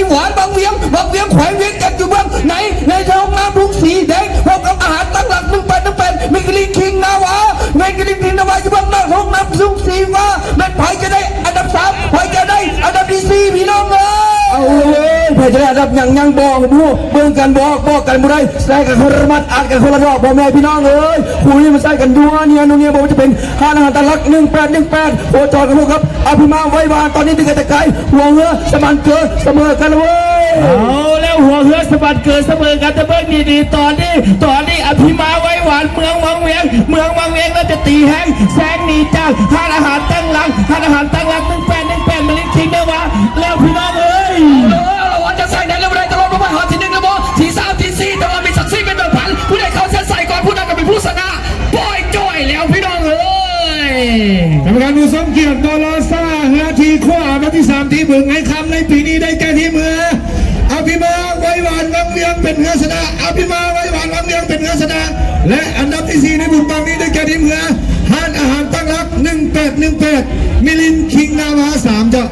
ຫວານວັງວຽງ ວັງວຽງແຂວງວຽງຈັນ ຢູ່ເບື້ອງໃນ ໃນໂຮງນ້ຳທຸງສີແດງ ພົບກັບອາຫານຕັ້ງຫຼັກ ໜຶ່ງແປດໜຶ່ງແປດ ມິຊລິນຄິງນາວາ ມິຊລິນຄິງນາວາ ຢູ່ເບື້ອງໜ້າໂຮງນ້ຳທຸງສີຟ້າ ແມ່ນໃຜຈະໄດ້ອັນດັບສາມ ໃຜຈະໄດ້ອັນດັບທີສີ່ ພີ່ນ້ອງເອີຍ. ເອົາເວີຍ ໃຜຈະໄດ້ອັນດັບຫຍັງ ຍັງບໍ່ຮູ້ ເບິ່ງກັນ ບອກ ບອກກັນບໍ່ໄດ້ ແຊກັນຄົນລະໝັດ ອັດກັນຄົນລະດອກ ພໍ່ແມ່ພີ່ນ້ອງເອີຍ ຄູ່ນີ້ມາໃສ່ກັນນົວເນຍ ນົວເນຍ ບໍ່ວ່າຈະເປັນຮ້ານອາຫານຕັ້ງຫຼັກ ໜຶ່ງແປດໜຶ່ງແປດ ໂຄຈອນກັນພົບກັບ ອະພິມາໄວຫວານ ຕອນນີ້ເຖິງກັນແຕ່ໄກ ຫົວເຮືອສະບານເກີ ສະເໝີກັນເວີຍ. ເອົາແລ້ວ ຫົວເຮືອສະບານເກີສະເໝີກັນ ແຕ່ເບິ່ງດີໆ ຕອນນີ້ ຕອນນີ້ ອະພິມາໄວຫວານ ເມືອງວັງວຽງ ເມືອງວັງວຽງ ເລີ່ມຈະຕີແຮງ ແຊງໜີຈາກຮ້ານອາຫານຕັ້ງຫຼັກ ຮ້ານອາຫານຕັ້ງຫຼັກ ໜຶ່ງແປດໜຶ່ງແປດ ມິຊລິນຄິງນາວາ ແລ້ວພີ່ນ້ອງເອີຍ. ເອົາລະ ວ່າຈະໃສ່ໄດ້ຫຼືບໍ່ໄດ້ ຕະຫຼອດບໍ່ວ່າຮອດທີໜຶ່ງຫຼືບໍ່ ທີສາມ ທີສີ່ ແຕ່ວ່າມີສັກສີເປັນເດີມພັນ ຜູ້ໃດເຂົ້າເສັ້ນໄຊກ່ອນ ຜູ້ນັ້ນກໍເປັນຜູ້ຊະນະ ປ່ອຍຈ່ອຍແລ້ວ ພີ່ນ້ອງເອີຍ. ກຳມະການຜູ້ຊົມກຽດ ຕລສ ເຮືອທີຂວາ ອັນດັບທີສາມ ທີບຶງໄຫຄຳ ໃນປີນີ້ໄດ້ແກ່ທີມເຮືອ ອະພິມາໄວຫວານວັງວຽງ ເປັນເຮືອຊະນະ ອະພິມາໄວຫວານວັງວຽງ ເປັນເຮືອຊະນະ ແລະ ອັນດັບທີສີ່ ໃນບຸນບັ້ງນີ້ໄດ້ແກ່ທີມເຮືອ ຮ້ານອາຫານຕັ້ງຫຼັກ ໜຶ່ງແປດໜຶ່ງແປດ ມິຊລິນຄິງນາວາ ສາມ ເຈົ້າ.